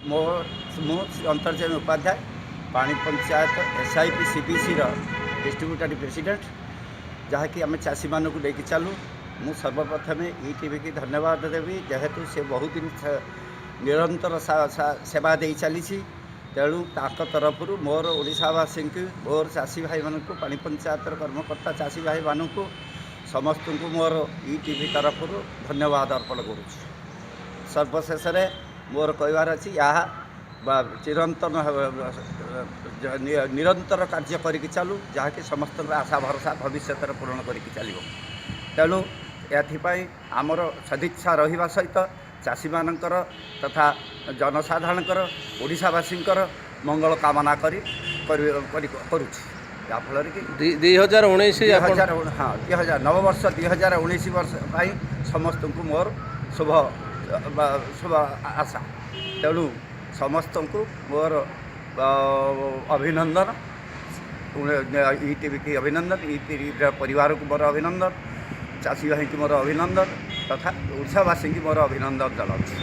ମୁଁ ଅନ୍ତର୍ଯ୍ୟାମୀ ଉପାଧ୍ୟାୟ, ପାଣି panchayat SIP ସିବିସିର distributary president, ଯାହାକି ଆମେ ଚାଷୀମାନଙ୍କୁ ନେଇକି ଚାଲୁ। ମୁଁ ସର୍ବପ୍ରଥମେ ଇଟିଭିକି ଧନ୍ୟବାଦ ଦେବି, ଯେହେତୁ ସେ ବହୁତ ଦିନ ନିରନ୍ତର ସେବା ଦେଇ ଚାଲିଛି। ତେଣୁ ତାଙ୍କ ତରଫରୁ ମୋର ଓଡ଼ିଶାବାସୀଙ୍କୁ, ମୋର ଚାଷୀ ଭାଇମାନଙ୍କୁ, ପାଣି ପଞ୍ଚାୟତର କର୍ମକର୍ତ୍ତା ଚାଷୀ ଭାଇମାନଙ୍କୁ, ସମସ୍ତଙ୍କୁ ମୋର ଇଟିଭି ତରଫରୁ ଧନ୍ୟବାଦ ଅର୍ପଣ କରୁଛି। ସର୍ବଶେଷରେ ମୋର କହିବାର ଅଛି, ଏହା ବା ଚିରନ୍ତନ ନିରନ୍ତର କାର୍ଯ୍ୟ କରିକି ଚାଲୁ, ଯାହାକି ସମସ୍ତଙ୍କର ଆଶା ଭରସା ଭବିଷ୍ୟତରେ ପୂରଣ କରିକି ଚାଲିବ। ତେଣୁ ଏଥିପାଇଁ ଆମର ସଦିଚ୍ଛା ରହିବା ସହିତ ଚାଷୀମାନଙ୍କର ତଥା ଜନସାଧାରଣଙ୍କର, ଓଡ଼ିଶାବାସୀଙ୍କର ମଙ୍ଗଳ କାମନା କରି କରୁଛି, ଯାହାଫଳରେ କି 2019 ଦୁଇ ଆପଣ ହଜାର, ହଁ, 2000 ନବବର୍ଷ, 2019 ବର୍ଷ ପାଇଁ ସମସ୍ତଙ୍କୁ ମୋର ଶୁଭ ବା ଶୁଭ ଆଶା। ତେଣୁ ସମସ୍ତଙ୍କୁ ମୋର ଅଭିନନ୍ଦନ। ଇଟିଭିକି ଅଭିନନ୍ଦନ, ଇଟିଭିର ପରିବାରକୁ ମୋର ଅଭିନନ୍ଦନ, ଚାଷୀ ଭାଇଙ୍କୁ ମୋର ଅଭିନନ୍ଦନ ତଥା ଓଡ଼ିଶାବାସୀଙ୍କୁ ମୋର ଅଭିନନ୍ଦନ ଜଣାଉଛି।